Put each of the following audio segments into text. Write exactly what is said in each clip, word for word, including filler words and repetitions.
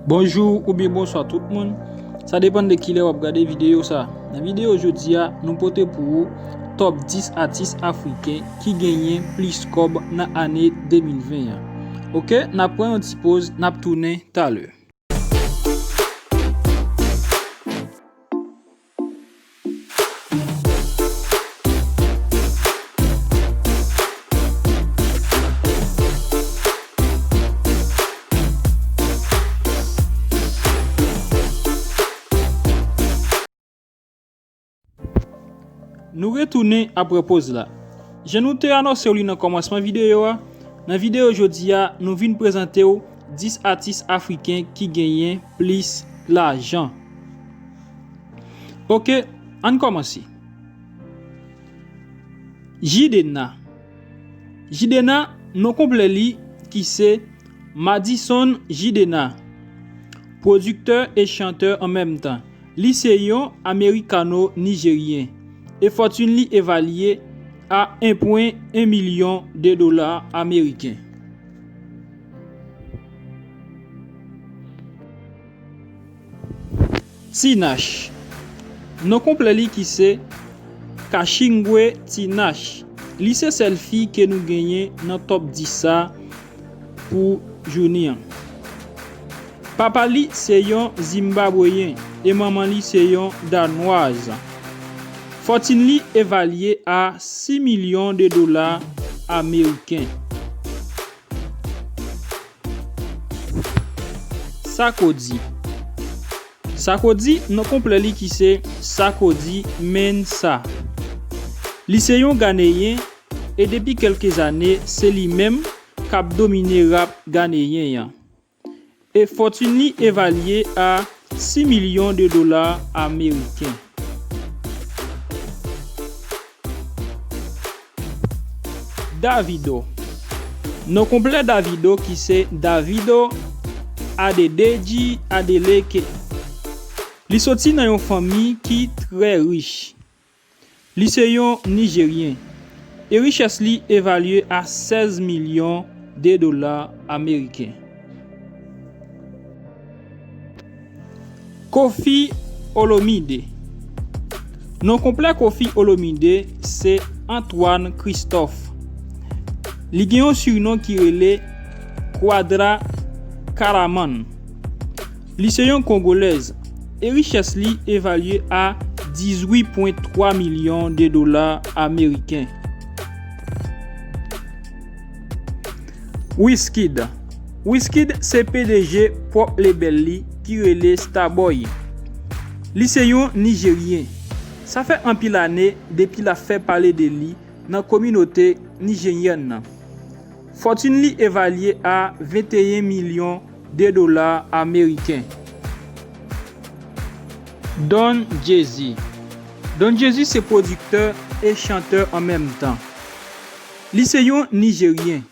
Bonjou oubyen bonswa tout moun. Sa depann de kilè w ap gade videyo sa. Nan videyo jodi a, nou pote pou ou top dis atis afriken ki genyen plis kòb nan ane de mil ven an. Oke, n ap pran yon ti poz, n ap tounen talè. Nou retounen apre poz la. Jan nou te anonse w li nan kòmansman videyo a, nan videyo jodi a, nou vin prezante w dis atis afriken ki genyen plis lajan. Oke, ann kòmanse. Jidenna. Jidenna, non konplè li ki se Madison Jidenna, pwodiktè e chantè an menm tan. Li se yon Amerikano-Nijeryen e fòtin li evalye a en pwen en milyon de dola ameriken. Tinach. Non konplè li ki se Kachingwe Tinach. Li se sèl fi ke nou genyen nan top dis sa pou jounen an. Papa li se yon Zimbabweyen e manman li se yon Danwaz. Fòtin li evalye a sis milyon de dola ameriken. Sakodi. Sakodi, non konplè li ki se Sakodi Mensah. Li se yon Ganeyen e depi kèlke zane, se li menm k ap domine rap ganeyen an. E fòtin li evalye a sis milyon de dola ameriken. Davido. Non konplè Davido ki se Davido Adedeji Adeleke. Li soti nan yon fanmi ki trè rich. Li se yon Nijeryen e richès li evalye a sèz milyon de dola ameriken. Koffi Olomide. Non konplè Koffi Olomide se Antoine Christophe. Li gen yon sinon ki rele Quadra Karaman. Li se yon Kongolèz e richès li evalye a dizuit pwen twa milyon de dola ameriken. Wizkid. Wizkid se P D G pwòp lebèl li ki rele Starboy. Li se yon Nijeryen. Sa fè anpil ane depi l ap fè pale de li nan kominote nijeryèn nan. Fòtin li evalye a venteyen milyon de dola ameriken. Don Jay-Z. Don Jay-Z se pwodiktè e chantè an menm tan. Li se yon Nijeryen.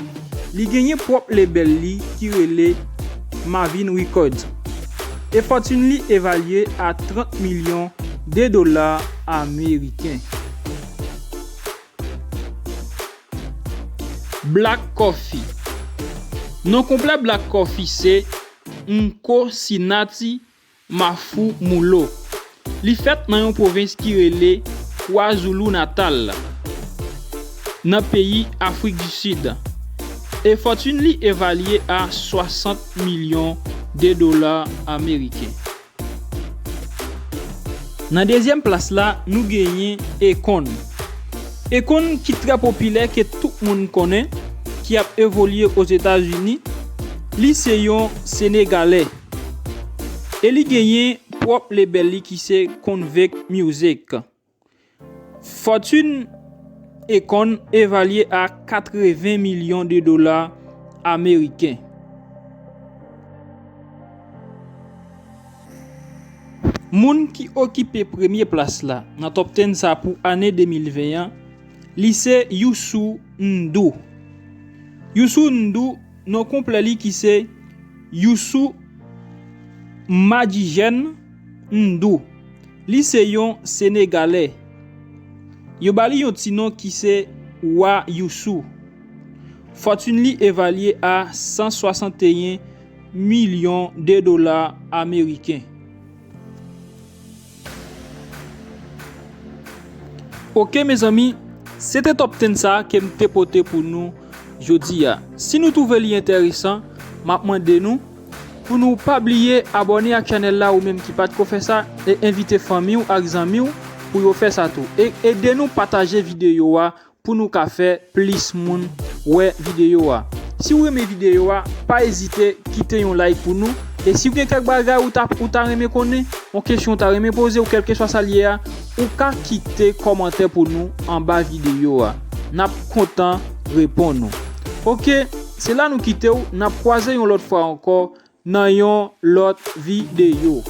Li genyen pwòp lebèl li ki rele Mavin Records. E fòtin li evalye a trant milyon de dola ameriken. Black Coffee. Non konplè Black Coffee se Nkosinati Mafumulo. Li fèt nan yon pwovens ki rele KwaZulu-Natal, nan peyi Afrik di Sid. E fòtin li evalye a swasant milyon de dola ameriken. Nan dezyèm plas la, nou genyen Akon. Akon ki trè popilè ke tout moun konnen, ki ap evolye Ozetazini, li se yon Senegalè. E li genyen pwòp lebèl li ki se Konvict Music. Fòtin Akon evalye a katreven milyon de dola ameriken. Moun ki okipe premye plas la nan top ten sa pou ane de mil ven an, li se Youssou N'Dour. Youssou N'Dour, non konplè li ki se Youssou Madjigène N'Dour. Li se yon Senegalè. Yo ba li yon ti non ki se Wa Youssou. Fòtin li evalye a san swasanteyen milyon de dola ameriken. Ok, mezanmi, se te top ten sa ke m te pote pou nou jodi a. Si nou twouve li enteresan, m ap mande nou pou nou pa bliye abòne ak chanèl la, ou menm ki pa t ko fè sa, e envite fanmi w ak zanmi w pou yo fè sa tou. E ede nou pataje videyo a pou nou ka fè plis moun wè videyo a. Si w renmen videyo a, pa ezite kite yon like pou nou. E si w gen kèk bagay ou ta, ou ta renmen konnen, yon kesyon ou ta renmen poze, ou kèlkeswa sa l ye a, ou ka kite kòmantè pou nou anba videyo a. N ap kontan reponn ou. Ok, se la nou kite w, n ap kwaze yon lòt fwa ankò nan yon lòt videyo.